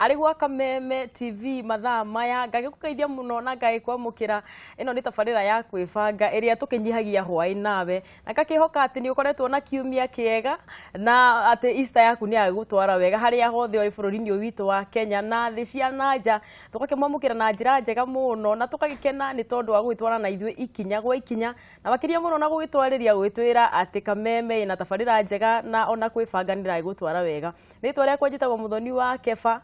Arĩ gwa Kameme TV mathaa maya, ngagĩkũgeithia mũno na ngagĩkwamũkĩra. Ĩno nĩ tabarĩra ya kwĩbanga ĩrĩa tũkĩnyihagia hwaĩ nawe, na ngakĩhoka atĩ nĩ ũkoretwo na kiumia kĩega na atĩ Easter yaku nĩ yagũtwara wega harĩa hothe ũrĩ bũrũri-inĩ ũyũ witũ wa Kenya na thĩ cia na nja. Tũgakĩmwamũkĩra na njĩra njega mũno na tũgagĩkena nĩ tondũ wa gũgĩtwarana na ithuĩ ikinya gwa ikinya, na makĩria mũno na gũgĩtwarĩria gũgĩtwĩra atĩ Kameme ĩna tabarĩra njega na ona kwĩbanga nĩ ĩragĩgũtwara wega. Rĩtwa rĩakwa njĩtagwo Mũthoni wa Keba,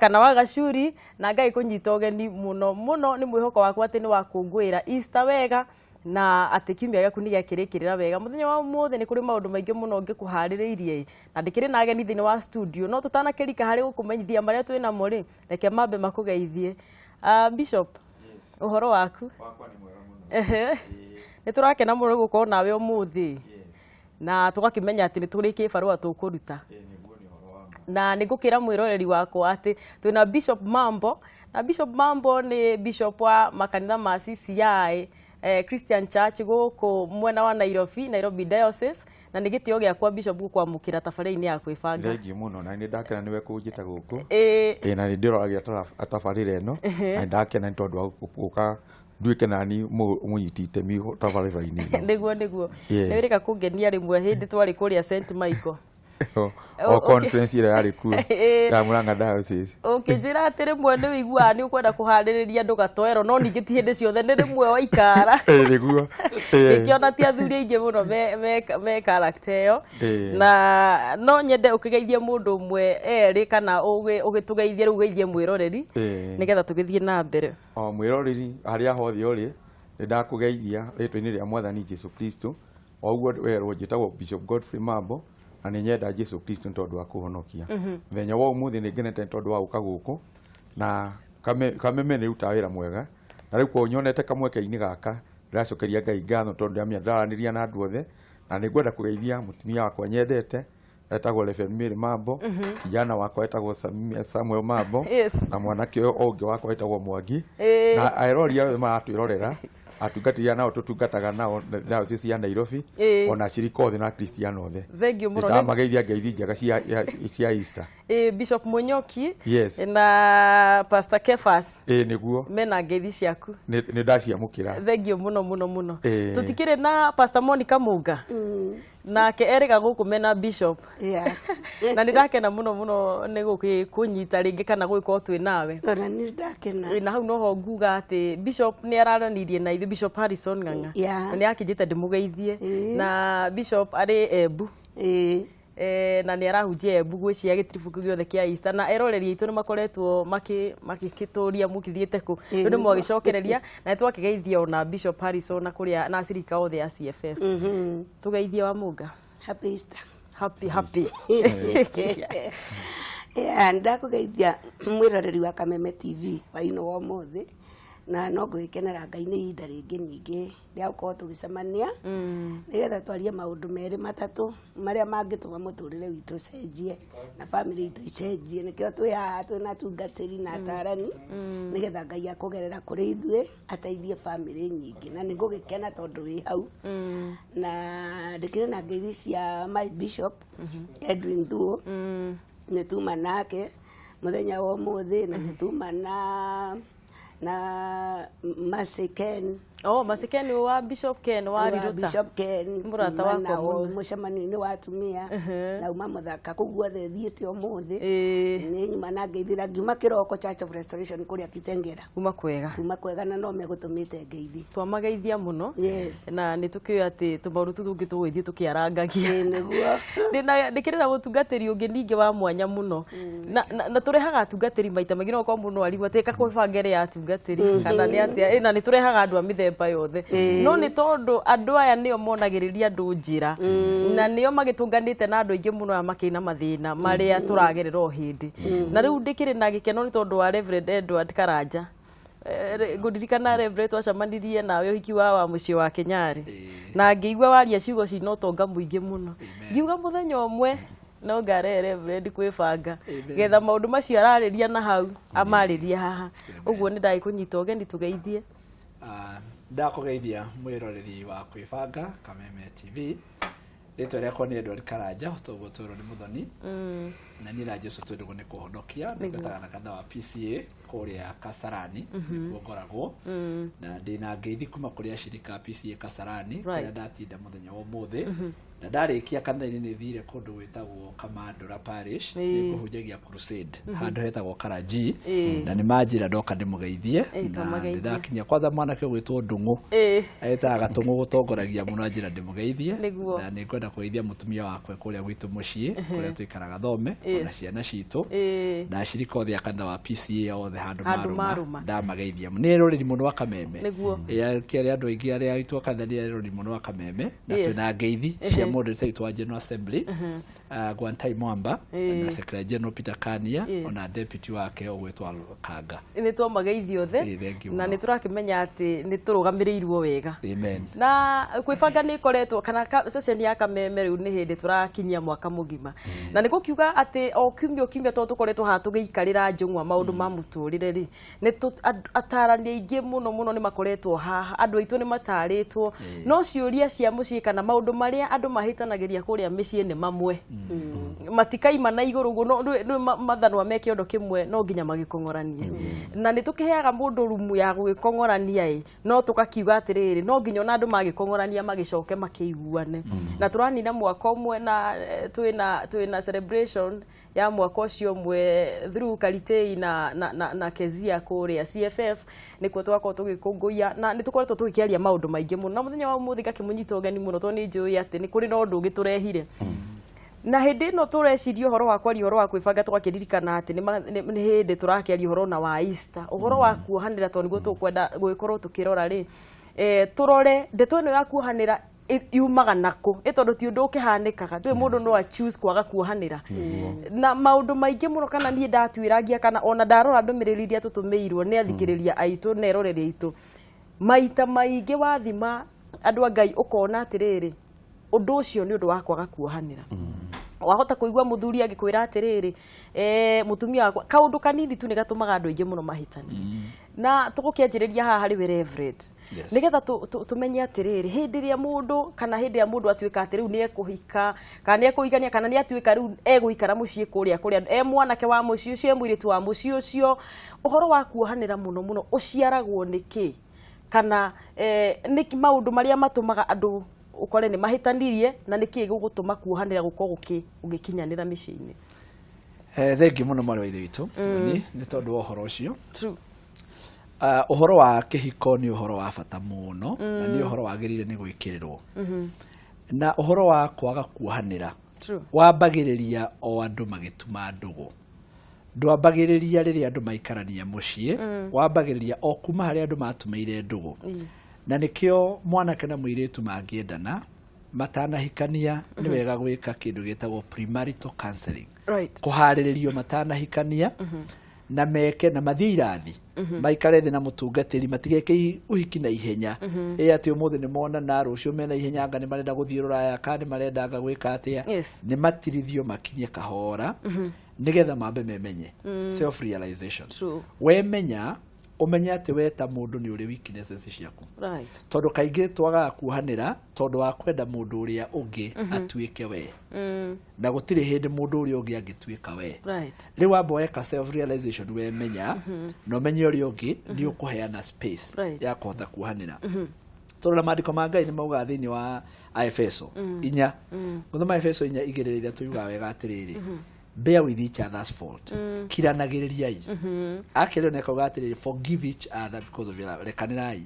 kana wa Gacuri, na Ngai kũnyita ũgeni mũno mũno. Nĩ mwĩhoko wakwa atĩ nĩ wakũngũĩra Easter wega na atĩ kiumia gĩaku nĩ gĩakĩrĩkĩrĩra wega. Mũthenya wa ũmũthĩ nĩ kũrĩ maũndũ maingĩ mũno ngĩkũharĩrĩirie, na ndĩkĩrĩ na ageni thĩinĩ wa studio, no tũtanakĩrika harĩ gũkũmenyithia marĩa twĩ namo rĩ, reke mambe makũgeithie. Bishop, ũhoro waku? Wakwa nĩ mwega mũno. Ehe. Nĩ tũrakena mũno gũkorwo nawe ũmũthĩ, na tũgakĩmenya atĩ nĩ tũrĩ kĩbarũa tũkũruta. Ĩĩ, nĩguo, nĩ ũhoro wa ma. Na nĩ ngũkĩra mwĩroreri wakwa atĩ twĩna Bishop Mambo, na Bishop Mambo nĩ bishop wa makanitha ma CCI, Christian Church gũkũ mwena wa Nairobi, Nairobi Diocese, na nĩ gĩtĩo gĩakwa, Bishop, gũkwamũkĩra tabarĩra-inĩ ya kwĩbanga. Thengiũ mũno, na nĩ ndakena nĩwe kũnjĩta gũkũ. Ĩĩ. Ĩĩ, na nĩ ndĩroragia tabarĩra ĩno, na nĩ ndakena nĩ tondũ wa gũka nduĩke nani mũnyiti itemi tabarĩra-inĩ ĩno. Nĩguo. Yes. Nĩ wĩrĩga kũngenia rĩmwe hĩndĩ twarĩ kũrĩa St Michael. O conference ĩrĩa yarĩ kuo ya Murang'a Diocese. Ũkĩnjĩra atĩ rĩmwe nĩ ũiguaga nĩ ũkwenda kũharĩrĩria andũ gatoero, no ningĩ ti hĩndĩ ciothe, nĩ rĩmwe waikara. Ĩĩ, nĩguo. Ĩĩ. Ngĩkĩona ti athuri aingĩ mũno me character ĩyo. Na no nyende ũkĩgeithie mũndũ ũmwe, erĩ, kana ũgĩtũgeithie rĩu, ũgeithie mwĩroreri nĩgetha tũgĩthiĩ na mbere. O mwĩroreri harĩa hothe ũrĩ, nĩ ndakũgeithia rĩtwa-inĩ rĩa Mwathani Jesu Kristo. O ũguo werwo, njĩtagwo Bishop Godfrey Mambo, na nĩ nyenda Jesu Kristo nĩ tondũ wa kũhonokia. Mũthenya wa ũmũthĩ nĩ ngenete nĩ tondũ wa gũka gũkũ, na Kameme nĩ ĩrutaga wĩra mwega, na rĩu kwa nyonete kamweke-inĩ gaka ndĩracokeria Ngai ngatho tondũ ndĩramenya ndĩraranĩria na andũ othe, na nĩ ngwenda kũgeithia mũtumia wakwa nyendete etagwo Reverend Mary Mambo, kijana wakwa etagwo Samuel Mambo, na mwanake ũyũ ũngĩ wakwa etagwo Mwangi, na erori othe maratwĩrorera, atungatĩri aya nao tũtungataga nao diocese ya Nairobi, ona ashirika othe na Akristiano othe. Thengiũ mũno. Ndamageithia ngeithi njega cia Easter. Ĩĩ, Bishop Munyoki na Pastor Kefas Ĩĩ, nĩguo. Mena ngeithi ciaku. Nĩ ndaciamũkĩra. Thengiũ mũno mũno mũno. Tũtikĩrĩ na Pastor Monica Munga, nake erĩga gũkũ mena Bishop, na nĩ ndakena mũno mũno nĩ gũkĩkũnyita rĩngĩ kana gũgĩkorwo twĩ nawe. Ona nĩ ndakena. Ĩ, na hau noho nguga atĩ Bishop nĩ araranĩirie na ithuĩ, Bishop Harrison Ng'ang'a, na nĩ akĩnjĩte ndĩmũgeithie. Na Bishop arĩ Embu. Na nĩ arahunjia Embu gwĩcia gĩtiribũ kĩu gĩothe kĩa Easter, na eroreri aitũ nĩ makoretwo makĩtũria mũkĩthiĩte kũ. Rĩu nĩ mwagĩcokereria na nĩ twakĩgeithia ona Bishop Harrison na kũrĩa na acirika othe a CFF. Tũgeithie wa Munga. Happy Easter. Happy, happy. Yeah, ndakũgeithia mwĩroreri wa Kameme TV hwainĩ wa ũmũthĩ, na no ngũgĩkenera Ngai nĩ ihinda rĩngĩ ningĩ rĩa gũkorwo tũgĩcemania nĩgetha twarie maũndũ merĩ matatũ marĩa mangĩtũma mũtũrĩre witũ ũcenjie na bamĩrĩ itũ icenjie. Nĩkĩo twĩ haha twĩna atungatĩri na atarani, nĩgetha Ngai akũgerera kũrĩ ithuĩ ateithie bamĩrĩ nyingĩ, na nĩ ngũgĩkena tondũ wĩ hau, na ndĩkĩrĩ na ngeithi cia my bishop Edwin Thuo. Nĩ tuma nake mũthenya wa ũmũthĩ, na nĩ tuma na Mercy Ken. Oh, Mercy Ken wa Bishop Ken wa wa Riruta. Bishop Ken. Mũrata Uma wakwa nao mũno. Mũcemanio-inĩ wa atumia na uma mũthaka kũu guothe thiĩte ũmũthĩ. Nĩ nyuma na ngeithi na ngiuma kĩroko Church of Restoration kũrĩa Kitengera. Kuma kwega. Kuma kwega, na no megũtũmĩte ngeithi. Twamageithia mũno. Na nĩ tũkĩũĩ atĩ tũmaũndũ tũu tũngĩ tũgũgĩthiĩ tũkĩarangagia. Ĩĩ, nĩguo. Ndĩkĩrĩ na mũtungatĩri ũngĩ ningĩ wa mwanya mũno, na tũrehaga atungatĩri maita maingĩ, no gũkorwo mũndũ arigwo atĩ ĩka kwĩbanga ĩrĩ ya atungatĩri kana nĩ atĩa. Ĩ, na nĩ tũrehaga andũ a mĩthemba yothe, no nĩ tondũ andũ aya nĩo monagĩrĩria andũ njĩra na nĩo magĩtũnganĩte na andũ aingĩ mũno aya makĩrĩ na mathĩna marĩa tũragerera o hĩndĩ. Na rĩu ndĩkĩrĩ na gĩkeno nĩ tondũ wa Reverend Edward Karanja. Ngũririkana, Reverend, twacemanirie nawe ũhiki wa mũciĩ wa Kenyarĩ, na ngĩigua waria ciugo cina ũtonga mũingĩ mũno, ngiuga mũthenya ũmwe no ngarehe Reverend kwĩbanga getha maũndũ macio ararĩria na hau amarĩrie haha. Ũguo nĩ ndagĩkũnyita ũgeni tũgeithie. Ndakũgeithia mwĩroreri wa kwĩbanga Kameme TV. Rĩtwa rĩakwa nĩ Edward Karanja, toguo twĩrwo nĩ Mũthoni. Na niĩ na Jesu twĩ ndũgũ nĩ kũhonokia. Ndungataga na kanitha wa PCA kũrĩa Kasarani, nĩkuo ngoragwo. Na ndĩna ngeithi kuma kũrĩ acirika a PCA Kasarani, kũrĩa ndatinda mũthenya wa ũmũthĩ. Na ndarĩkia kanitha-inĩ nĩ thire kũndũ gwĩtagwo Kamandũra Parish, nĩ ngũhunjagia crusade handũ hetagwo Karanji. Na nĩ manjĩra ndoka ndĩmũgeithie. Na Twamageithia. nĩndakinya kwanza mwanake ũgwĩtwo Ndung'u etaga Gatũng'ũ gũtongoragia mũno, anjĩra ndĩmũgeithie. Nĩguo. Na nĩngwenda kũgeithia mũtumia wakwa kũrĩa gwitũ mũciĩ, kũrĩa tũikaraga Thome, ona ciana citũ na acirika othe a kanitha wa PCA othe handũ Handũ marũma marũma. ndamageithia. Nĩ eroreri mũno wa Kameme. Nĩguo. Kĩarĩ andũ aingĩ arĩa aitũ a kanitha nĩ eroreri mũno wa Kameme na twĩna ngeithi cia moderator witũ wa General Assembly, Gwantai Mwamba, na Secretary General Peter Kania, ona deputy wake ũgwĩtwo Kanga. Nĩ twamageithia othe. Thank you Na mũno. nĩ tũrakĩmenya atĩ nĩ tũrũgamĩrĩirwo wega. Amen. Na kwĩbanga nĩ ĩkoretwo kana session ya Kameme rĩu nĩ hĩndĩ tũrakinyia mwaka mũgima, na nĩ gũkiuga atĩ o kiumia o kiumia tondũ tũkoretwo haha tũgĩikarĩra njũng'wa maũndũ ma mũtũrĩre rĩ, nĩ atarani aingĩ mũno mũno nĩ makoretwo haha, andũ aitũ nĩ matarĩtwo, no ciũria cia mũciĩ kana maũndũ marĩa andũ mahĩtanagĩria kũrĩa mĩciĩ nĩ mamwe, matikaima na igũrũ ũguo, no nĩ mathanwa me kĩondo kĩmwe, no nginya magĩkong'oranie, na nĩ tũkĩheaga mũndũ rumu ya gwĩkong'orania ĩ, no tũkakiuga atĩrĩrĩ, no nginya ona andũ magĩkong'orania magĩcoke makĩiguane. Na tũranina mwaka ũmwe na twĩna celebration ya mwaka ũcio ũmwe through Karitei na Kezia kũrĩa CFF, nĩkuo tũgakorwo tũgĩkũngũiya, na nĩ tũkoretwo tũgĩkĩaria maũndũ maingĩ mũno. Na mũthenya wa ũmũthĩ ngakĩmũnyita ũgeni mũno tondũ nĩ njũĩ atĩ nĩ kũrĩ na ũndũ ũngĩ tũrehire, na hĩndĩ ĩno tũreciria ũhoro wa kwaria ũhoro wa kwĩbanga, tũgakĩririkana atĩ nĩ hĩndĩ tũrakĩaria ũhoro na wa Easter, ũhoro wa kuohanĩra, tondũ nĩguo tũkwenda gũgĩkorwo tũkĩrora rĩ, tũrore ndeto ĩno ya kuohanĩra yumaga nakũ, ĩ tondũ ti ũndũ ũkĩhanĩkaga ndũĩ mũndũ no a choose kwaga kuohanĩra na maũndũ maingĩ mũno. Kana niĩ ndatuĩrangia kana ona ndarora ndũmĩrĩri iria tũtũmĩirwo nĩ athikĩrĩria aitũ na eroreri aitũ, maita maingĩ wathima andũ a Ngai ũkona atĩrĩrĩ, ũndũ ũcio nĩ ũndũ wa kwaga kuohanĩra. Wahota kũigua mũthuri agĩkwĩra atĩrĩrĩ, mũtumia wakwa, kaũndũ kanini tu nĩ gatũmaga andũ aingĩ mũno mahĩtanie. Na tũgũkĩanjĩrĩria haha harĩ we Reverend, nĩgetha tũmenye atĩrĩrĩ, hĩndĩ ĩrĩa mũndũ kana hĩndĩ ĩrĩa mũndũ atuĩka atĩ rĩu nĩ ekũhika kana nĩ ekũhikania kana nĩ atuĩka rĩu egũikara mũciĩ kũrĩa kũrĩa e mwanake wa mũciĩ ũcio, e mũirĩtu wa mũciĩ ũcio, ũhoro wa kuohanĩra mũno mũno ũciaragwo nĩ kĩ, kana nĩ maũndũ marĩa matũmaga andũ ũkore nĩ mahĩtanirie, na nĩ kĩĩ gĩgũtũma kuohanĩra gũkorwo gũgĩkinyanĩra mĩciĩ-inĩ? Thengiũ mũno mwarĩ wa ithe witũ nĩ tondũ wa ũhoro ũcio. True. Ũhoro wa kĩhiko nĩ ũhoro wa bata mũno na nĩ ũhoro wagĩrĩire nĩ gwĩkĩrĩrwo, na ũhoro wa kwaga kuohanĩra wambagĩrĩria o andũ magĩtuma ndũgũ, ndwambagĩrĩria rĩrĩa andũ maikarania mũciĩ, wambagĩrĩria o kuma harĩa andũ matumĩire ndũgũ. Na nĩkĩo mwanake na mũirĩtu mangĩendana matanahikania nĩ wega gwĩka kĩndũ gĩtagwo premarital counseling, kũharĩrĩrio matanahikania, na meke na mathiĩ irathi, maikare thĩ na mũtungatĩri, matigeke ũhiki na ihenya, ĩ atĩ ũmũthĩ nĩ monana, rũciũ mena ihenya, anga nĩ marenda gũthiĩ rũraya kana nĩ marenda anga gwĩka atĩa. Nĩ matirithio makinye kahora nĩgetha mambe memenye, self realization. Wemenya, ũmenye atĩ we ta mũndũ nĩ ũrĩ weaknesses ciaku, tondũ kaingĩ twagaga kuohanĩra tondũ wa kwenda mũndũ ũrĩa ũngĩ atuĩke we, na gũtirĩ hĩndĩ mũndũ ũrĩa ũngĩ angĩtuĩka we. Rĩu wamba weka self realization, wemenya na ũmenye ũrĩa ũngĩ, nĩ ũkũheana space ya kũhota kuohanĩra, tondũ na maandĩko ma Ngai nĩ maugaga thĩinĩ wa Aefeso 4, gũthoma Efeso 4:2-3, yugaga wega atĩrĩrĩ, "Bear with each other's fault," kiranagĩrĩriai. Akĩrĩo nĩ akauga atĩrĩrĩ, "Forgive each other because of your love," rekanĩrai.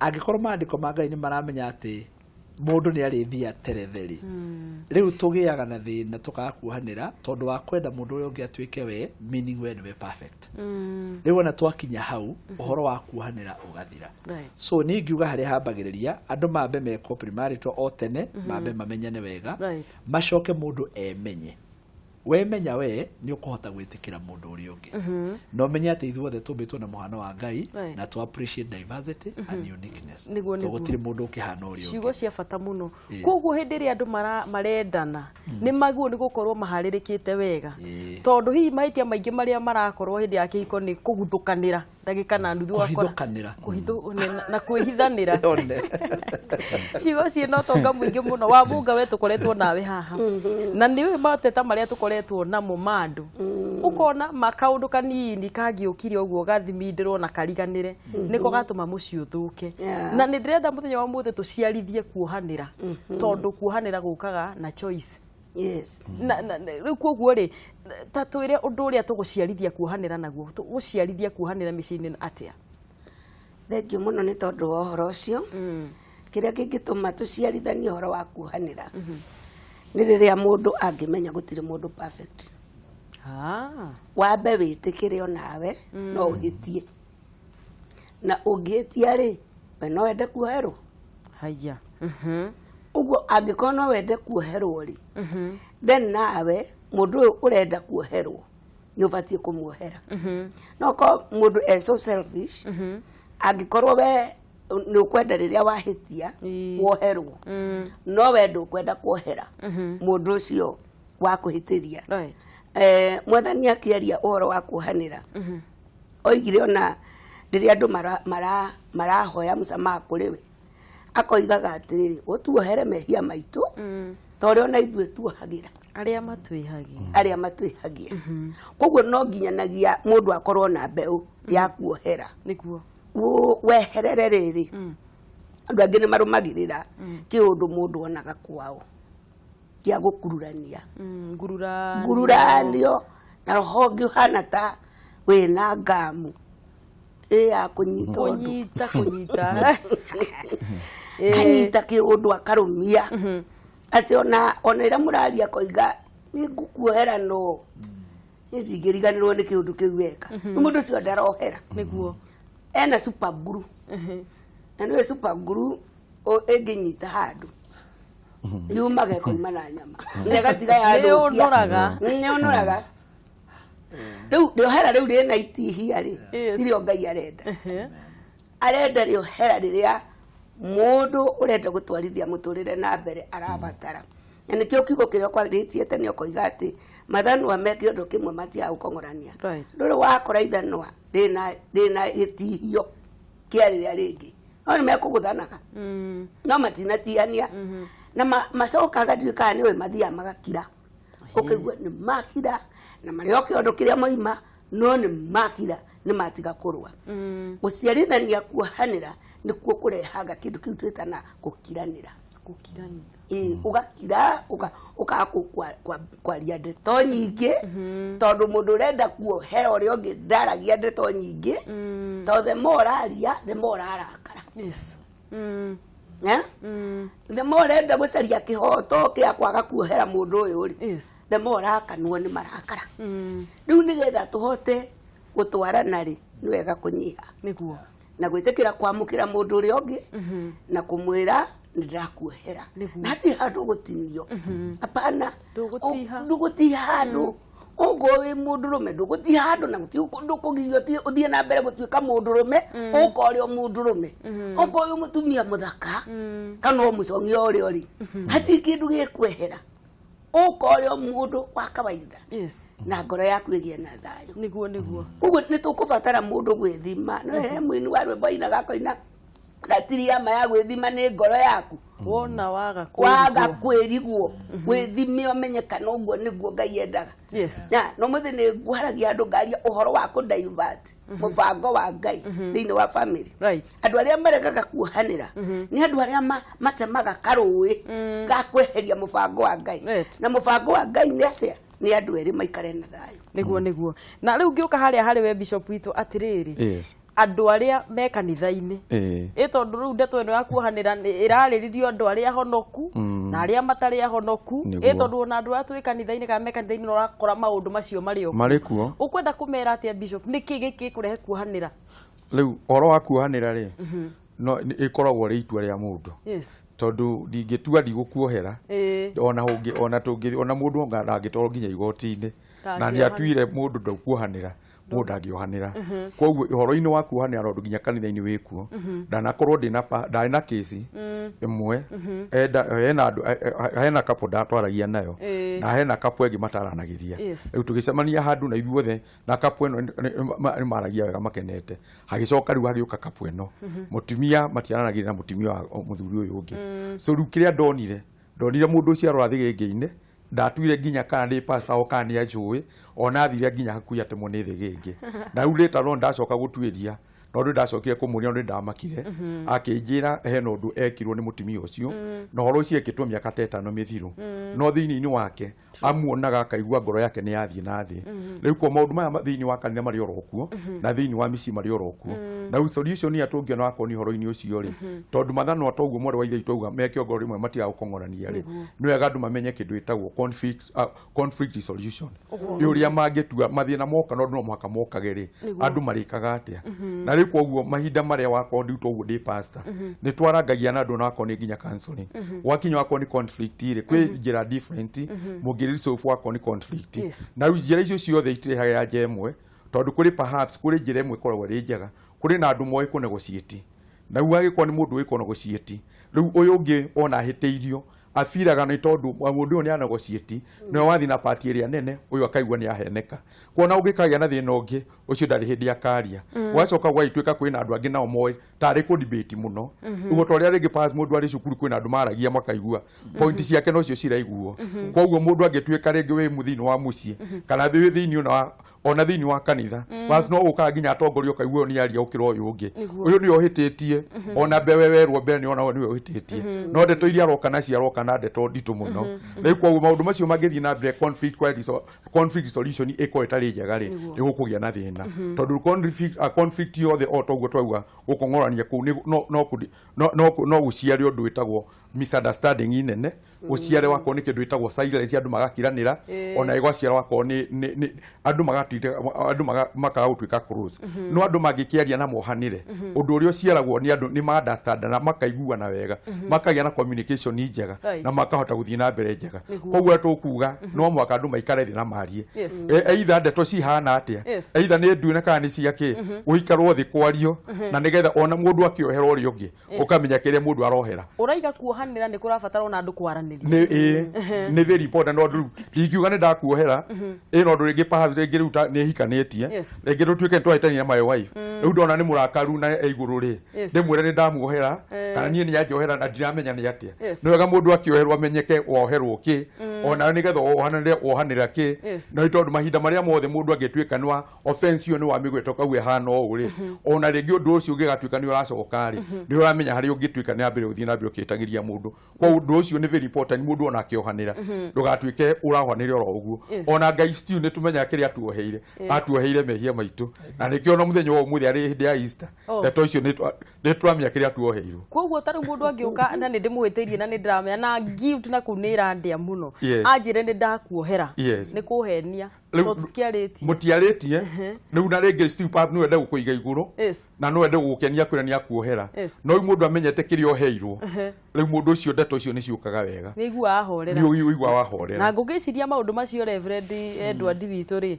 Angĩkorwo maandĩko ma Ngai nĩ maramenya atĩ mũndũ nĩ arĩthiĩ aterethe-rĩ, rĩu tũgĩaga na thĩna tũkaga kuohanĩra tondũ wa kwenda mũndũ ũrĩa ũngĩ atuĩke we, meaning we nĩwe perfect. Rĩu ona twakinya hau, ũhoro wa kuohanĩra ũgathira. So niĩ ngiuga harĩa hambagĩrĩria, andũ mambe mekwo premarital o tene, mambe mamenyane wega, macoke mũndũ emenye. Wemenya we, nĩ ũkũhota gwĩtĩkĩra mũndũ ũrĩa ũngĩ, na ũmenye atĩ ithuothe tũmbĩtwo na mũhano wa Ngai, na to appreciate diversity and uniqueness, Nĩguo, tondũ gũtirĩ mũndũ ũkĩhana ũrĩa Ciugo ũngĩ. Cia bata mũno. Koguo hĩndĩ ĩrĩa andũ marendana nĩ maguo nĩ gũkorwo maharĩrĩkĩte wega, tondũ hihi mahĩtia maingĩ marĩa marakorwo hĩndĩ ya kĩhiko nĩ kũguthũkanĩra. Ndagĩka na nuthu wakora Kũhithũkanĩra. Na kwĩhithanĩra. Ciugo ciĩna ũtonga mũingĩ mũno wa mũnga we tũkoretwo nawe haha, na nĩ ũĩ mateta marĩa tũkoretwo namo ma andũ, ũkona makaũndũ kanini kangĩũkire ũguo gathimindĩrwo na kariganĩre nĩko gatũma mũciĩ ũthũke. Na nĩ ndĩrenda mũthenya wa ũmũthĩ tũciarithie kuohanĩra, tondũ kuohanĩra gũkaga na choice. Na rĩu koguo rĩ, ta twĩre ũndũ ũrĩa tũgũciarithia kuohanĩra naguo, tũgũciarithia kuohanĩra mĩciĩ-inĩ atĩa? Thengiũ mũno nĩ tondũ wa ũhoro ũcio. Kĩrĩa kĩngĩtũma tũciarithanie ũhoro wa kuohanĩra nĩ rĩrĩa mũndũ angĩmenya gũtirĩ mũndũ perfect. Wambe wĩtĩkĩre onawe no ũhĩtie, na ũngĩhĩtia rĩ, we no wende kuoherwo. Haya. Ũguo angĩkorwo no wende kuoherwo rĩ, then nawe mũndũ ũyũ ũrenda kuoherwo nĩ ũbatiĩ kũmuohera. No korwo mũndũ e so selfish, angĩkorwo we nĩ ũkwenda rĩrĩa wahĩtia woherwo, no we ndũkwenda kuohera mũndũ ũcio wa kũhĩtĩria. Mwathani akĩaria ũhoro wa kuohanĩra, oigire ona rĩrĩa andũ marahoya msamaha kũrĩ we, akoigaga atĩrĩrĩ, ũtuohere mehia maitũ ta ũrĩa ona ithuĩ tuohagĩra arĩa matwĩhagia. Arĩa matwĩhagia. Koguo no nginyanagia mũndũ akorwo na mbeũ ya kuohera. Nĩguo. Weherere rĩrĩ, andũ angĩ nĩ marũmagĩrĩra kĩũndũ mũndũ onaga kwao kĩa gũkururania. Ngururanio. Ngururanio na roho ũngĩ ũhana ta wĩna ngamu ĩ ya kũnyita ũndũ. Kũnyita kũnyita. Kanyita kĩũndũ akarũmia atĩ ona ĩrĩa mũraria akoiga nĩ ngũkuohera, no niĩ ndingĩriganĩrwo nĩ kĩũndũ kĩu weka. Rĩu mũndũ ũcio ndarohera. Nĩguo. Ena super glue. Na nĩwe super glue ĩngĩnyita handũ yumaga ĩkoima na nyama na ĩgatiga yathũkia. Nĩ ũnoraga. Nĩ ũnoraga. Rĩu rĩohera rĩu rĩna itihia rĩ, tirĩo Ngai arenda. Arenda rĩohera rĩrĩa mũndũ ũrenda gũtwarithia mũtũrĩre na mbere arabatara. Na nĩkĩo kiugo kĩrĩa kwarĩtie tene ũkoiga atĩ mathanwa me kĩondo kĩmwe matiaga gũkong'orania. Ndũrĩ wakora ithanwa rĩna gĩtihio kĩa rĩrĩa rĩngĩ, no nĩ mekũgũthanaga. No matinatihania. Na macokaga ndiũĩ kana nĩũĩ mathiaga magakira. Ũkaigua nĩ makira na marĩ o kĩondo kĩrĩa moima, no nĩ makira nĩ matiga kũrũa. Gũciarithania kuohanĩra nĩkuo kũrehaga kĩndũ kĩu twĩtana gũkiranĩra. Gũkiranĩra. Ĩĩ, ũgakira, ũkaga kwaria ndeto nyingĩ, tondũ mũndũ ũrenda kuohera ũrĩa ũngĩ ndaragia ndeto nyingĩ, tondũ the more ũraria, the more ũrarakara. The more ũrenda gũcaria kĩhoto kĩa kwaga kuohera mũndũ ũyũ rĩ, the more ũrakanwo nĩ marakara. Rĩu nĩgetha tũhote gũtwarana rĩ, nĩ wega kũnyiha. Nĩguo. Na gwĩtĩkĩra kwamũkĩra mũndũ ũrĩa ũngĩ, na kũmwĩra nĩ ndĩrakuohera. Na hatirĩ handũ gũtinio. Hapana. Ndũgũtiha. Ndũgũtiha handũ. Ũngorwo wĩ mũndũrũme ndũgũtiha handũ, na gũtirĩ ndũkũgirio ũthiĩ na mbere gũtuĩka mũndũrũme, ũka ũrĩ o mũndũrũme. Ũngorwo wĩ mũtumia mũthaka, kana o mũcong'i o ũrĩa ũrĩ, hatirĩ kĩndũ gĩkwehera. Ũka ũrĩ o mũndũ wa kawaida. Na ngoro yaku ĩgĩe na thayũ. Nĩguo, nĩguo. Ũguo nĩ tũkũbatara mũndũ gwĩthima. No he mũini wa rwĩmbo ainaga akoina ratiri ya ma ya gwĩthima nĩ ngoro yaku. Wona waga Waga kwĩrigwo. Wĩthime ũmenye kana ũguo nĩguo Ngai endaga. Na no mũthĩ nĩ ngwaragia andũ ngaria ũhoro wa kũ divert mũbango wa Ngai thĩinĩ wa family. Andũ arĩa maregaga kuohanĩra nĩ andũ arĩa matemaga karũĩ ga kweheria mũbango wa Ngai. Na mũbango wa Ngai nĩ atĩa? Nĩ andũ erĩ maikare na thayũ. Nĩguo, nĩguo. Na rĩu ngĩũka harĩa harĩ we Bishop witũ atĩrĩrĩ. Andũ arĩa me kanitha-inĩ. Ĩ tondũ rĩu ndeto ĩno ya kuohanĩra ĩrarĩrĩrio andũ arĩa ahonoku na arĩa matarĩ ahonoku. Ĩ tondũ ona andũ arĩa twĩ kanitha-inĩ kana me kanitha-inĩ no ũrakora maũndũ macio marĩ o kuo. Marĩ kuo. Ũkwenda kũmera atĩa Bishop? Nĩkĩ gĩkĩ gĩkũrehe kuohanĩra? Rĩu ũhoro wa kuohanĩra rĩ, no ĩkoragwo rĩ itua rĩa mũndũ. Tondũ ndingĩtua ndigũkuohera. Ona ũngĩ, ona tũngĩ, ona mũndũ angĩtwarwo nginya igoti-inĩ. Na nĩ atuire mũndũ ndũkuohanĩra. Mũndũ ndangĩohanĩra. Koguo ũhoro-inĩ wa kuohanĩra tondũ nginya kanitha-inĩ wĩkuo, ndanakorwo ndĩna ndarĩ na kĩci ĩmwe, hena andũ, hena couple ndatwaragia nayo, na hena couple ĩngĩ mataranagĩria. Rĩu tũgĩcemania handũ na ithuothe, na couple ĩno nĩ maragia wega makenete. Hagĩcoka rĩu hagĩũka couple ĩno, mũtumia matiaranagĩria na mũtumia wa mũthuri ũyũ ũngĩ. So rĩu kĩrĩa ndonire mũndũ ũcio arora thĩgĩngĩ-inĩ, ndatuire nginya kana nĩ pastor o kana nĩ anjũĩ, ona athire nginya hakuhĩ atemwo nĩ thĩgĩngĩ. Na rĩu later on ndacoka gũtuĩria, no ndĩ ndacokire kũmũria, no ndamakire, akĩnjĩra hena ũndũ ekirwo nĩ mũtumia ũcio, na ũhoro ũcio ekĩtwo mĩaka ta 5 mĩthiru, no thĩinĩ-inĩ wake amuonaga akaigua ngoro yake nĩ yathiĩ na thĩ. Rĩu kwa maũndũ maya thĩinĩ wa kanitha marĩ oro kuo, na thĩinĩ wa mĩciĩ marĩ oro kuo. Na rĩu solution ya tũngĩona wakorwo nĩ ũhoro-inĩ ũcio rĩ, tondũ mathanwa toguo mwarĩ wa ithe witũ auga me kĩongo rĩmwe matigaga gũkong'orania rĩ, nĩ wega andũ mamenye kĩndũ gĩtagwo conflict resolution. Nĩ ũrĩa mangĩtua mathĩna moka, no mũhaka mokage rĩ, andũ marĩkaga atĩa. Na rĩu koguo mahinda marĩa wakorwo ndĩ toguo ndĩ pastor, nĩ twarangagia na andũ, na wakorwo nĩ nginya counseling, gwakinya wakorwo nĩ conflict rĩ, kwĩ njĩra different mũngĩ resolve wakorwo nĩ conflict. Na rĩu njĩra icio ciothe itirehaga ya nja ĩmwe, tondũ kũrĩ perhaps kũrĩ njĩra ĩmwe ĩkoragwo ĩrĩ njega, kũrĩ na andũ moĩ kũ negotiate. Na rĩu angĩkorwo nĩ mũndũ ũĩ kũ negotiate, rĩu ũyũ ũngĩ ona ahĩtĩirio abiraga nĩ tondũ mũndũ ũyũ nĩ anegotiate, nĩwe wathiĩ na part ĩrĩa nene, ũyũ akaigua nĩ aheneka. Kuona ũngĩkagĩa na thĩna ũngĩ ũcio ndarĩ hĩndĩ akaria. Gwacoka gwagĩtuĩka kwĩna andũ angĩ nao moĩ tarĩ kũ debate mũno, ũguo ta ũrĩa rĩngĩ perhaps mũndũ arĩ cukuru kwĩna andũ maragia makaigua point ciake nocio ciraiguo. Koguo mũndũ angĩtuĩka rĩngĩ wĩ thĩinĩ wa mũciĩ kana wĩ thĩinĩ ona thĩinĩ wa kanitha, perhaps no gũkaga nginya atongoria ũkaigua ũyũ nĩ aria gũkĩra ũyũ ũngĩ, ũyũ nĩwe ũhĩtĩtie, ona mbewe werwo mbere nĩ ona nĩwe ũhĩtĩtie, no ndeto iria aroka nacio aroka na ndeto nditũ mũno. Rĩu koguo maũndũ macio mangĩthiĩ na mbere, conflict resolution ĩkorwo ĩtarĩ njega rĩ, nĩ gũkũgĩa na thĩna, tondũ conflict yothe o toguo twauga gũkong'orania kũu no gũciare ũndũ wĩtagwo misunderstanding inene, gũciare wakorwo nĩ kĩndũ gĩtagwo silence, andũ magakiranĩra, ona ĩgwaciara wakorwo nĩ andũ magatuĩka andũ makaga gũtuĩka close. No andũ mangĩkĩaria na mohanĩre, ũndũ ũrĩa ũciaragwo nĩ andũ nĩ ma understand na makaiguana wega, makagĩa na communication njega, na makahota gũthiĩ na mbere njega. Koguo tũkuga no mũhaka andũ maikare thĩ na marie, either ndeto cihana atĩa, either nĩ ndune kana nĩ cia kĩ, gũikarwo thĩ kwario, na nĩgetha ona mũndũ akĩohera ũrĩa ũngĩ ũkamenya kĩrĩa mũndũ arohera. Ũraiga kuohanĩra nĩ kũrabatara ona andũ kwaranĩria. Nĩ ĩ nĩ very important, no rĩu ndingiuga nĩ ndakuohera ĩ, no rĩngĩ perhaps rĩngĩ rĩu nĩ hikanĩtie, rĩngĩ tũtuĩke nĩ twahĩtania na my wife, rĩu ndona nĩ mũrakaru na e igũrũ rĩ, ndĩmwĩre nĩ ndamuohera kana niĩ nĩ anjohera na ndiramenya nĩ atĩa. Nĩ wega mũndũ akĩoherwo amenyeke woherwo kĩ, ona nĩgetha wohanĩre wohanĩra kĩ. No nĩ tondũ mahinda marĩa mothe mũndũ angĩtuĩka nĩ wa offense ĩyo nĩ wamĩgweta ũkauga ĩhana ũũ rĩ, ona rĩngĩ ũndũ ũcio ũngĩgatuĩka nĩ ũracoka rĩ, nĩ ũramenya harĩa ũngĩtuĩka nĩ ambere gũthiĩ na mbere ũkĩtagĩria mũndũ. Koguo ũndũ ũcio nĩ very important, mũndũ ona akĩohanĩra ndũgatuĩke ũraohanĩra oro ũguo. Ona Ngai still nĩ tũmenyaga kĩrĩa atuoheire, atuoheire mehia maitũ, na nĩkĩo ona mũthenya wa ũmũthĩ arĩ hĩndĩ ya Easter, ndeto icio nĩ tũramenya kĩrĩa atuoheirwo. Koguo ta rĩu mũndũ angĩũka na nĩ ndĩmũhĩtĩirie na nĩ ndĩramenya na guilt na kũu nĩ ĩrandĩa mũno, anjĩre nĩ ndakuohera, nĩ kũhenia, Rĩu tondũ tũtiarĩtie. Mũtiarĩtie rĩu, na rĩngĩ still perhaps no ende gũkũiga igũrũ, na no ende gũgũkenia kwĩra nĩ akuohera, no rĩu mũndũ amenyete kĩrĩa oheirwo, rĩu mũndũ ũcio ndeto icio nĩ ciũkaga wega. Nĩ iguaga ahorera. Nĩ ũigua wahorera. Na ngũgĩciria maũndũ macio, Reverend Edward witũ rĩ,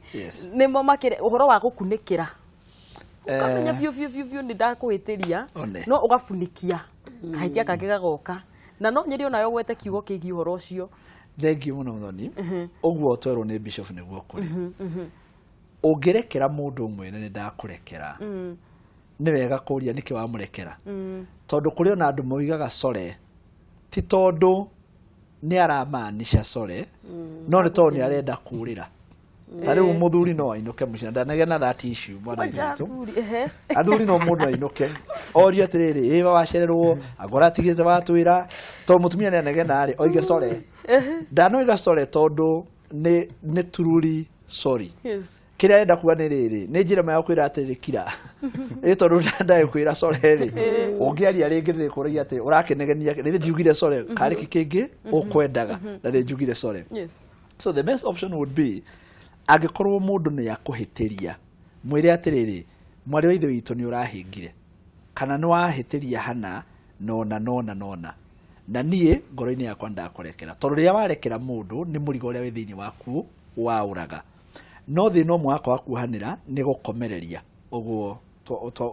nĩmo makĩrĩ ũhoro wa gũkunĩkĩra, ũkamenya biũ biũ biũ biũ nĩ ndakũhĩtĩria, no ũgabunikia kahĩtia kangĩ gagoka, na no nyende onawe ũgwete kiugo kĩgiĩ ũhoro ũcio. Thengiũ mũno Mũthoni. Ũguo twerwo nĩ bishop nĩguo kũrĩ. Ũngĩrekera mũndũ ũmwe na nĩ ndakũrekera, nĩ wega kũria nĩkĩ wamũrekera, tondũ kũrĩ ona andũ moigaga sore ti tondũ nĩ aramaanisha sore, no nĩ tondũ nĩ arenda kũrĩra. Ta rĩu mũthuri no ainũke mũciĩ na ndanagĩa na that issue, mwana ithe witũ. Athuri, ehe. Athuri no mũndũ ainũke orio atĩrĩrĩ, ĩ wacererwo angora atigĩte watwĩra, tondũ mũtumia nĩ anegena rĩ, oige sore, ndanoiga sore tondũ nĩ truly sorry. Kĩrĩa arenda kuga nĩ rĩrĩ, nĩ njĩra ĩmwe ya kwĩra atĩrĩrĩ, kira ĩ, tondũ ndagĩkwĩra sore rĩ, ũngĩaria rĩngĩ ndĩkũragia atĩ ũrakĩnegenia rĩrĩ ndiugire sore karĩ kĩ kĩngĩ ũkwendaga na nĩ njugire sore. So the best option would be, angĩkorwo mũndũ nĩ akũhĩtĩria, mwĩre atĩrĩrĩ, mwarĩ wa ithe witũ, nĩ ũrahĩngire kana nĩ wahĩtĩria hana nona nona nona, na niĩ ngoro-inĩ yakwa ndakũrekera, tondũ rĩrĩa warekera mũndũ nĩ mũrigo ũrĩa wĩ thĩinĩ waku waũraga. No thĩna ũmwe wa kwaga kuohanĩra nĩ gũkomereria ũguo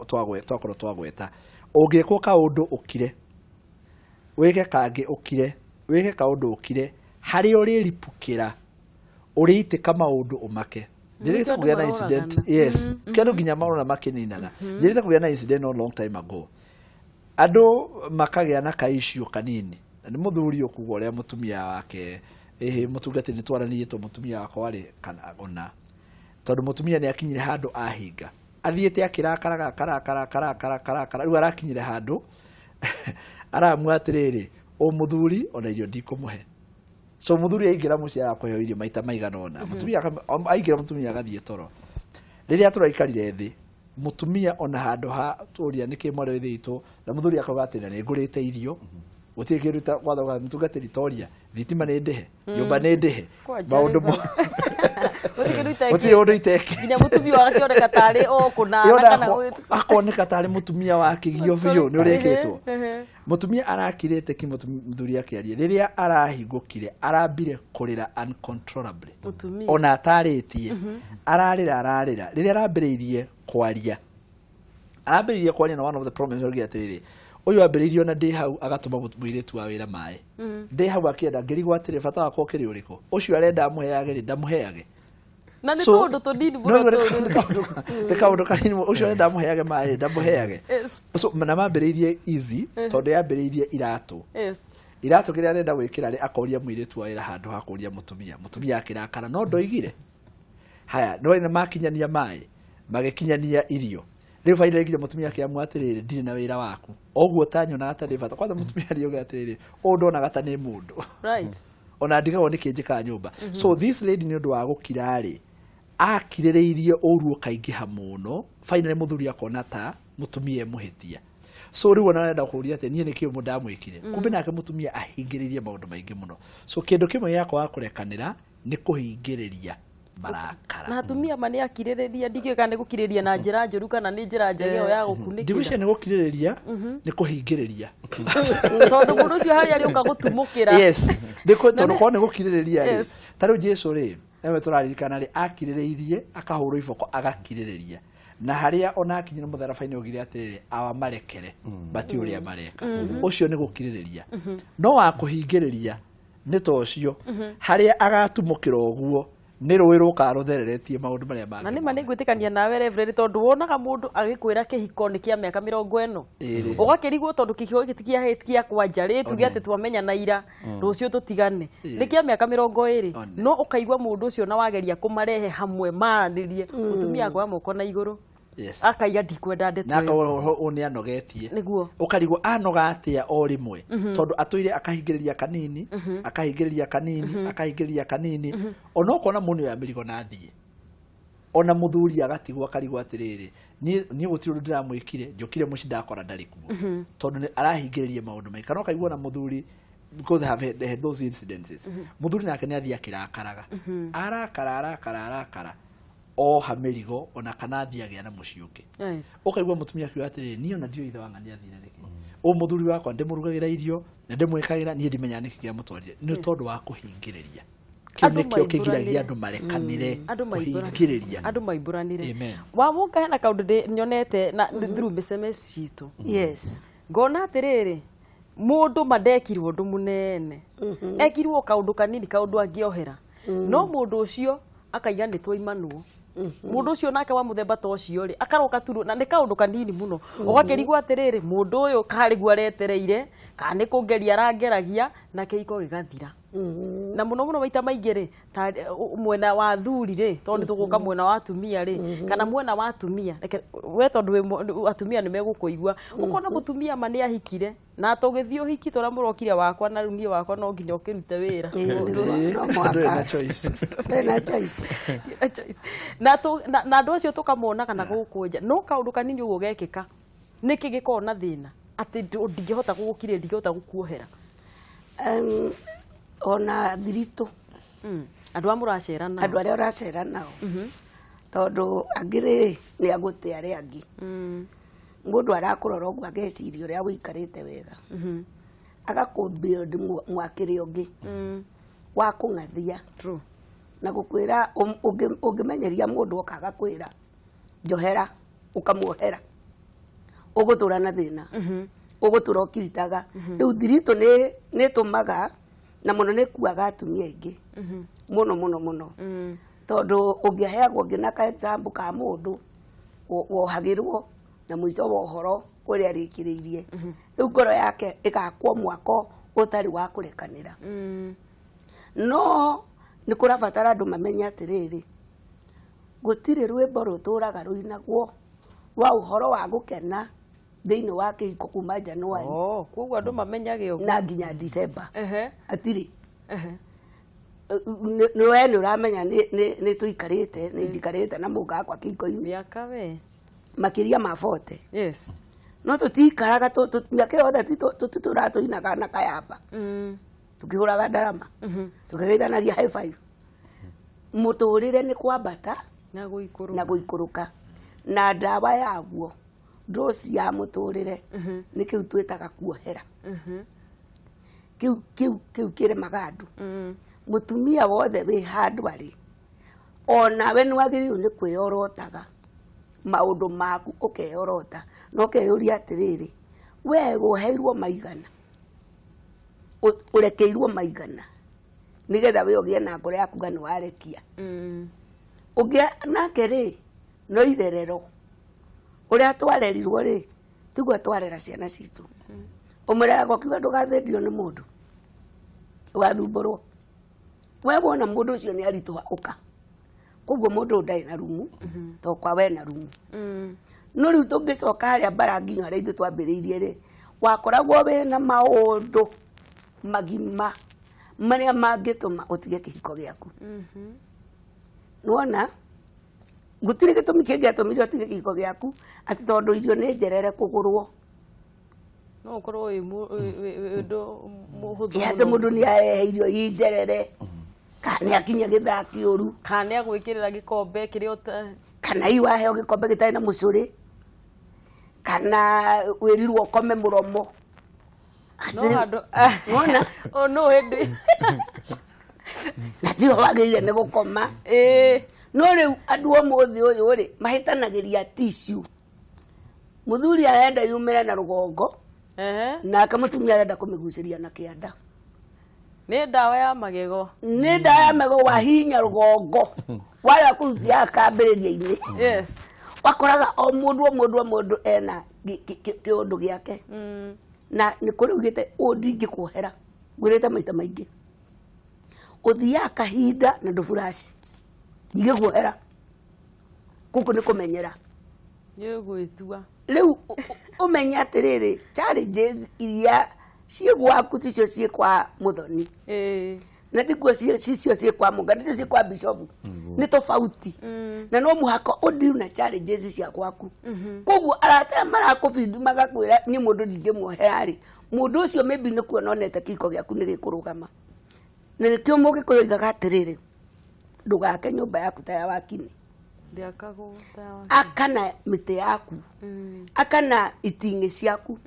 twakorwo twagweta. Ũngĩkwo kaũndũ ũkire, wĩke kangĩ ũkire, wĩke kaũndũ ũkire, harĩa ũrĩripũkĩra ũrĩitĩka maũndũ ũmake. Njĩrĩgĩte kũgĩa na incident, yes, kĩndũ nginya marona makĩninana. Njĩrĩgĩte kũgĩa na incident no long time ago. Andũ makagĩa na ka issue kanini. Na nĩ mũthuri ũkuga ũrĩa mũtumia wake, ĩhĩ mũtungatĩri nĩ twaranĩrie to mũtumia wakwa rĩ kana ona. Tondũ mũtumia nĩ akinyire handũ ahinga. Athiĩte akĩrakaraga akarakara akarakara akarakara rĩu arakinyire handũ aramua atĩrĩrĩ, ũ mũthuri ona irio ndikũmũhe. So mũthuri aingĩra mũciĩ arakũheo irio maita maigana ũna. Mũtumia aingĩra mũtumia agathiĩ toro. Rĩrĩa tũraikarire thĩ, mũtumia ona handũ ha tũria nĩkĩ mwarĩ wa ithe witũ, na mũthuri akauga atĩ na nĩ ngũrĩte irio, gũtirĩ kĩndũ ta kwatha mũtungatĩri toria, thitima nĩ ndĩhe, nyũmba nĩ ndĩhe, maũndũ gũtirĩ ũndũ itekĩte. Nginya mũtumia agakĩoneka tarĩ o kũnana kana akoneka tarĩ mũtumia wa kĩgio biũ nĩ ũrĩkĩtwo. Mũtumia arakirĩte ki mũthuri akĩaria, rĩrĩa arahingũkire arambire kũrĩra uncontrollably. Ona atarĩtie, ararĩra ararĩra, rĩrĩa arambĩrĩirie kwaria. Arambĩrĩirie kwaria na one of the problems oigire atĩrĩrĩ, ũyũ ambĩrĩirie ona ndĩ hau agatũma mũirĩtu wa wĩra maĩ. Ndĩ hau akĩenda ngĩrigwo atĩrĩ bata wakwa ũkĩrĩ ũrĩkũ? Ũcio arenda amũheage rĩ ndamũheage. Na nĩ tũũndũ tũnini mũno tũu. Nĩ kaũndũ kanini mũno, ũcio arenda amũheage maĩ ndamũheage. So na mambĩrĩirie easy tondũ yambĩrĩirie iratũ. Iratũ kĩrĩa arenda gwĩkĩra rĩ akoria mũirĩtu wa wĩra handũ ha kũria mũtumia. Mũtumia akĩrakara no ndoigire. Haya, no nĩ makinyania maĩ, magĩkinyania irio. Rĩu finally nginya mũtumia akĩamua atĩrĩrĩ ndirĩ na wĩra waku. Oguo tanyonaga ta ndĩ bata. Kwanza mũtumia ariuga atĩrĩrĩ, ũũ ndonaga ta nĩ mũndũ. Right. Ona ndigagwo nĩkĩ njĩkaga nyũmba. So this lady nĩ ũndũ wa gũkira rĩ, akirĩrĩirie ũru ũkaingĩha mũno, finally mũthuri akona ta mũtumia emũhĩtia. So rĩu ona arenda kũũria atĩ niĩ nĩkĩ ndamwĩkire. Kumbe nake mũtumia ahingĩrĩirie maũndũ maingĩ mũno. So kĩndũ kĩmwe gĩa kwaga kũrekanĩra nĩ kũhingĩrĩria marakara. Na atumia ma nĩ akirĩrĩria, ndikĩũĩ kana nĩ gũkirĩrĩria na njĩra njũru kana nĩ njĩra njega ĩyo ya gũkunĩkĩra. Ndigwĩciria nĩ gũkirĩrĩria, nĩ kũhingĩrĩria. Tondũ mũndũ ũcio harĩa arĩũka gũtumũkĩra. Yes. Tondũ korwo nĩ gũkirĩrĩria rĩ. Ta rĩu Jesu rĩ, ewe tũraririkana rĩ, akirĩrĩirie, akahũrwo iboko agakirĩrĩria. Na harĩa ona akinyire mũtharaba-inĩ augire atĩrĩrĩ, awa marekere, matiũĩ ũrĩa mareka. Ũcio nĩ gũkirĩrĩria. No wa kũhingĩrĩria nĩ ta ũcio, harĩa agatumũkĩra ũguo, nĩ rũĩ rũkaga rũthereretie maũndũ marĩa mangĩ. Na nĩ ma nĩ ngwĩtĩkania nawe Reverend, tondũ wonaga mũndũ agĩkwĩra kĩhiko nĩ kĩa mĩaka 40. Ũgakĩrigwo tondũ kĩhiko gĩkĩ ti kĩa kwanja rĩ, tuge atĩ twamenyana ira, rũciũ tũtigane. Nĩ kĩa mĩaka 20. No ũkaigua mũndũ ũcio na wageria kũmarehe hamwe maranĩrie, mũtumia akoya moko na igũrũ. Akaiga ndikwenda ndeto ĩyo. Na akauga ũũ nĩ anogetie. Nĩguo. Ũkarigwo anoga atĩa o rĩmwe. Tondũ atũire akahingĩrĩria kanini, akahingĩrĩria kanini, akahingĩrĩria kanini. Ona ũkona mũndũ oya mĩrigo na athiĩ. Ona mũthuri agatigwo akarigwo atĩrĩrĩ, niĩ gũtirĩ ũndũ ndĩramwĩkire, njũkire mũciĩ ndakora ndarĩ kuo. Tondũ nĩ arahingĩrĩria maũndũ maingĩ. Kana ũkaigua na mũthuri, because they have those incidences. Mũthuri nake nĩ athiĩ akĩrakaraga. Arakara, arakara, arakara. Oha mĩrigo ona kana athiĩ agĩa na mũciĩ ũngĩ. Ũkaigua mũtumia akiuga atĩrĩrĩ, niĩ ona ndiũĩ ithe wa ng'ania athire nĩkĩ. Ũũ mũthuri wakwa ndĩmũrugagĩra irio na ndĩmwĩkagĩra, niĩ ndimenyaga nĩkĩ kĩamũtwarire. Nĩ tondũ wa kũhingĩrĩria. Kĩu nĩkĩo kĩgiragia andũ marekanĩre, kũhingĩrĩria. Andũ maimbũranĩre. Wamũka hena kaũndũ nyonete na through SMS citũ. Yes. Ngona atĩrĩrĩ, mũndũ ma ndekirwo ũndũ mũnene. Ekirwo kaũndũ kanini, kaũndũ angĩohera. No mũndũ ũcio akaiga nĩ twaimanwo. Mũndũ ũcio nake wa mũthemba ta ũcio rĩ, akaroka tu na nĩ kaũndũ kanini mũno. Ũgakĩrigwo atĩrĩrĩ, mũndũ ũyũ karĩguo aretereire, kana nĩ kũngeria arangeragia, na kĩhiko gĩgathira. Na mũno mũno maita maingĩ rĩ, ta mwena wa athuri rĩ, tondũ nĩ tũgũka mwena wa atumia rĩ, kana mwena wa atumia, we tondũ atumia nĩ megũkũigua, ũkona mũtumia ma nĩ ahikire, na tũgĩthiĩ ũhiki tũrĩa mũrokire wakwa na rĩu niĩ wakwa no nginya ũkĩrute wĩra. Ndũrĩ na choice. Ndũrĩ na choice. Na andũ acio tũkamonaga na gũkũ nja, no kaũndũ kanini ũguo gekĩka, nĩkĩ gĩkoragwo na thĩna atĩ ndingĩhota gũgũkirĩrĩria, ndingĩhota gũkuohera? Ona thiritũ. Andũ a mũracera nao. Andũ arĩa ũracera nao. Tondũ angĩ rĩ, nĩ agũte arĩa angĩ. Mũndũ arakũrora ũguo ageciria ũrĩa ũikarĩte wega. Agakũbuild mwakĩre ũngĩ. Wa kũng'athia. Na gũkwĩra ũngĩmenyeria mũndũ ũkaga kwĩra njohera, ũkamuohera, ũgũtũra na thĩna, ũgũtũra ũkiritaga. Rĩu thiritũ nĩ ĩtũmaga na mũno nĩ ĩkuaga atumia aingĩ mũno mũno mũno, tondũ ũngĩaheagwo nginya ka example ka mũndũ wohagĩrwo na mũico wa ũhoro ũrĩa arĩkĩrĩirie, rĩu ngoro yake ĩgakwo mwako ũtarĩ wa kũrekanĩra. No nĩ kũrabatara andũ mamenye atĩrĩrĩ, gũtirĩ rwĩmbo rũtũraga rũinagwo rwa ũhoro wa gũkena thĩinĩ wa kĩhiko kuma January. Oh, koguo andũ mamenyage ũguo. Na nginya December. Atirĩ. Nĩ we nĩ ũramenya nĩ tũikarĩte, nĩ njikarĩte na mũka wakwa kĩhiko-inĩ. Mĩaka we. Makĩria ma 40. Yes. No tũtikaraga mĩaka yothe tũtũraga tũinaga na kayamba. Tukĩhũraga ndarama. Tukĩgeithanagia high five. Mũtũrĩre nĩ kwambata na gũikũrũka. Na gũikũrũka. Na ndawa yaguo, dose ya mũtũrĩre, nĩ kĩu twĩtaga kuohera. Kĩu, kĩu, kĩu kĩremaga andũ. Mũtumia wothe wĩ handũ arĩ, onawe nĩ wagĩrĩirwo nĩ kwĩorotaga maũndũ maku, ũkeyorota na ũkeyũria atĩrĩrĩ, we woheirwo maigana, ũrekeirwo maigana, nĩgetha we ũgĩe na ngoro ya kuga nĩ warekia. Ũngĩ nake rĩ, no irerero ũrĩa twarerirwo rĩ, tiguo twarera ciana citũ. Ũmũreraga ũkiuga ndũgathĩndio nĩ mũndũ, ndũgathumbũrwo. We wona mũndũ ũcio nĩ aritũha, ũka. Koguo mũndũ ũyũ ndarĩ na rumu, to kwa we na rumu. No rĩu tũngĩcoka harĩa mbara nginya harĩa ithuĩ twambĩrĩirie rĩ, wakoragwo wĩna maũndũ magima marĩa mangĩtũma ũtige kĩhiko gĩaku. Nĩwona? Gũtirĩ gĩtũmi kĩngĩatũmire ũtige kĩhiko gĩaku atĩ tondũ irio nĩ njerere kũgũrwo. No ũkorwo wĩ ũndũ mũhũthũ Atĩ mũno. mũndũ nĩ arehe irio i njerere, kana nĩ akinya gĩthaa kĩũru, kana nĩ agwĩkĩrĩra gĩkombe kĩrĩa ũta-, kana hihi waheo gĩkombe gĩtarĩ na mũcũrĩ, kana wĩrirwo ũkome mũromo. No Atĩrĩ, handũ Wona? O no hĩndĩ. Na tiho wagĩrĩire nĩ gũkoma. No rĩu andũ ũmũthĩ ũyũ rĩ, mahĩtanagĩria tissue. Mũthuri arenda yumĩre na rũgongo, nake mũtumia arenda kũmĩgucĩria na kĩanda. Nĩ ndawa ya magego. Nĩ ndawa ya magego, wahihinya rũgongo warĩa kũrutia kambĩrĩria-inĩ. Yes. Wakoraga o mũndũ, o mũndũ, o mũndũ ena kĩũndũ gĩake. Na nĩ kũrĩ ugĩte ũũ ndingĩkuohera, ngwĩrĩte maita maingĩ. Ũthiaga kahinda na ndũburaci, ndingĩkuohera. Gũkũ nĩ kũmenyera. Nĩ ũgwĩtua. Rĩu ũmenye atĩrĩrĩ, challenges iria ciĩ gwaku ticio ciĩ kwa mũthoni. Na tikuo cicio ciĩ kwa mũga, ticio ciĩ kwa bishop. Nĩ tofauti. Na no mũhaka ũndiru na challenges cia gwaku. Koguo arata aya marakũbindi magakwĩra niĩ mũndũ ndingĩmuohera rĩ, mũndũ ũcio maybe nĩ kuona onete kĩhiko gĩaku nĩ gĩkũrũgama. Na nĩkĩo mũgĩkũyũ oigaga atĩrĩrĩ, ndũgake nyũmba yaku ta ya wakini. Ndĩakagwo ta ya wakini. Akana mĩtĩ yaku. Akana iting'ĩ ciaku.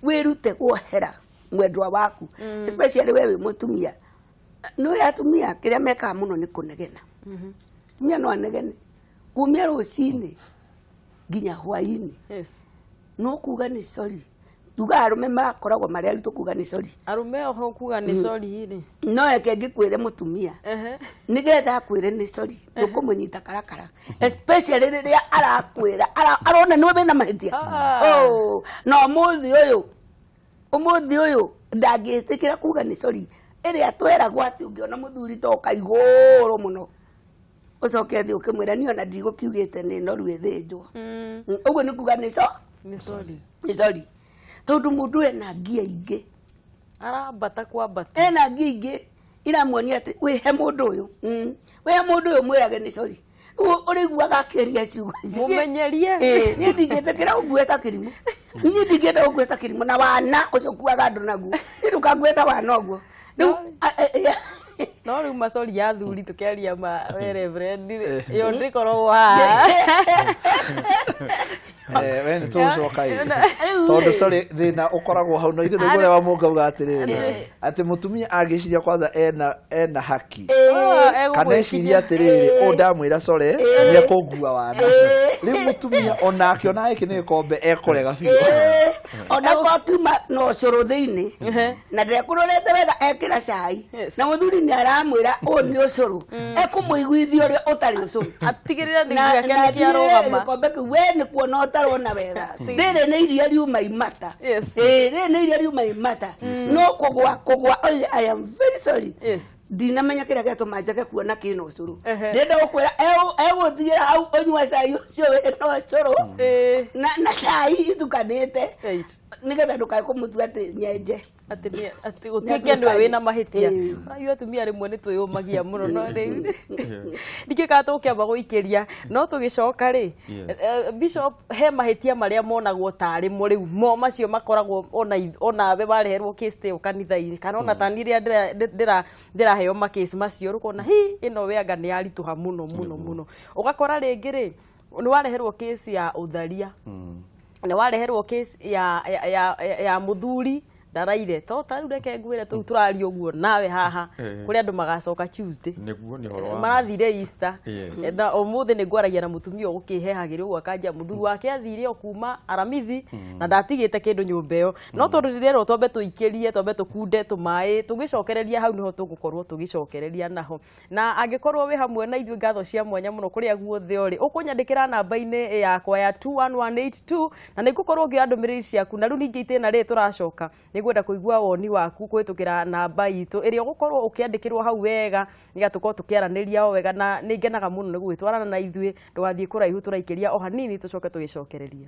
Wĩrute kuohera mwendwa waku. Especially we wĩ mũtumia. Nĩ atumia kĩrĩa mekaga mũno nĩ kũnegena. Mũtumia no anegene kumia rũcinĩ nginya hwainĩ. Yes. No kuga nĩ sorry. Tugaga arũme makoragwo marĩ aritũ kuga nĩ sorry. Arũme oho kuga nĩ sorry rĩ. No reke ngĩkwĩre mũtumia. Nĩgetha akwĩre nĩ sorry, ndũkũmũnyita karakara. Especially rĩrĩa arakwĩra, arona nĩwe wĩna mahĩtia. Oh, na ũmũthĩ ũyũ, ũmũthĩ ũyũ ndangĩtĩkĩra kuga nĩ sorry. Ĩrĩa tweragwo atĩ ũngĩona mũthuri ta ũka igũrũ mũno, ũcoke thĩ ũkĩmwĩra niĩ ona ndigũkiugĩte nĩ noru ĩthĩnjwo. Ũguo nĩ kuga nĩ Nĩ sorry. Nĩ sorry. Tondũ mũndũ ena ngia ingĩ. Arambata kwambata. Ena ngia ingĩ iramuonia atĩ wĩhe mũndũ ũyũ. Wĩhe mũndũ ũyũ mwĩrage nĩ sorry. Rĩu ũrĩiguaga akĩaria ciugo ici. Mũmenyerie. Niĩ ndingĩtĩkĩra ũngue ta kĩrimũ. Niĩ ndingĩenda ũngue ta kĩrimũ na wana ũcio ũkuaga andũ naguo. Niĩ ndũkangue ta wana ũguo. Rĩu, No rĩu macori ya athuri tũkĩaria ma we reverend ĩyo ndĩkoragwo haha. We nĩ tũgũcoka ĩ, tondũ sorry, thĩna ũkoragwo hau no ithuĩ nĩguo ũrĩa wa mũngauga atĩrĩrĩ, atĩ mũtumia angĩciria kwanza ena haki, kana eciria atĩrĩrĩ, ũũ ndamwĩra sorry nĩ ekũngua wana. Rĩu mũtumia onake ona gĩkĩ nĩ gĩkombe ekũrega biũ. Ona ko kiuma na ũcũrũ thĩinĩ na ndekũrorete wega, ekĩra cai na mũthuri nĩ aramwĩra ũũ nĩ ũcũrũ, ekũmũiguithia ũrĩa ũtarĩ ũcũrũ. Atigĩrĩre nĩ Na gĩake na nĩ kĩarũgama. Gĩkombe kĩu we nĩ kuona ũtarona wega, rĩrĩ nĩ iria riuma imata. Ĩĩ, rĩrĩ nĩ iria riuma imata, no kũgwa kũgwa oige, "I am very sorry, ndinamenya kĩrĩa gĩatũma njage kuona kĩna ũcũrũ." Ndĩrenda gũkwĩra egũtigĩra hau ũnyua cai ũcio wĩna ũcũrũ na cai itukanĩte, nĩgetha ndũkae kũmũtua atĩ nyenje. Atĩ gũtuĩke nĩwe wĩna mahĩtia. Ithuĩ atumia rĩmwe nĩ twĩyũmagia mũno, no rĩu ndikĩ kana tũkĩamba gũikĩria no tũgĩcoka rĩ. Bishop, he mahĩtia marĩa monagwo tarĩ mo rĩu mo macio makoragwo ona onawe wareherwo case ta ĩyo kanitha-inĩ, kana ona tani rĩrĩa ndĩraheo ma case macio, rũkona hi ĩno we anga nĩ yaritũha mũno mũno mũno. Ũgakora rĩngĩ rĩ, nĩ wareherwo case ya ũtharia, nĩ wareherwo case ya mũthuri ndaraire to ta rĩu. Reke ngwĩre, tũu tũraria ũguo nawe haha, kũrĩ andũ magacoka Tuesday. Nĩguo nĩ ũhoro wa Marathire Easter. Na ũmũthĩ nĩ ngwaragia na mũtumia ũgũkĩhehagĩra ũguo, akanja mũthuri wake athire o kuma aramithi na ndatigĩte kĩndũ nyũmba ĩyo. No tondũ ndĩrerwo twambe tũikĩrie, twambe tũkunde tũmaĩ, tũgĩcokereria hau nĩho tũgũkorwo tũgĩcokereria naho. Na angĩkorwo wĩ hamwe na ithuĩ, ngatho cia mwanya mũno kũrĩa guothe ũrĩ, ũkũnyandĩkĩra namba-inĩ yakwa ya 21182 na nĩ ngũkorwo ngĩoya ndũmĩrĩri ciaku. Na rĩu ningĩ itĩna rĩrĩ tũracoka, nĩ ngwenda kũigua woni waku kũhĩtũkĩra namba itũ ĩrĩa ũgũkorwo ũkĩandĩkĩrwo hau wega, nĩgetha tũkorwo tũkĩaranĩria o wega. Na nĩ ngenaga mũno nĩ gũgĩtwarana na ithuĩ. Ndũgathiĩ kũraihu, tũraikĩria o hanini tũcoke tũgĩcokereria.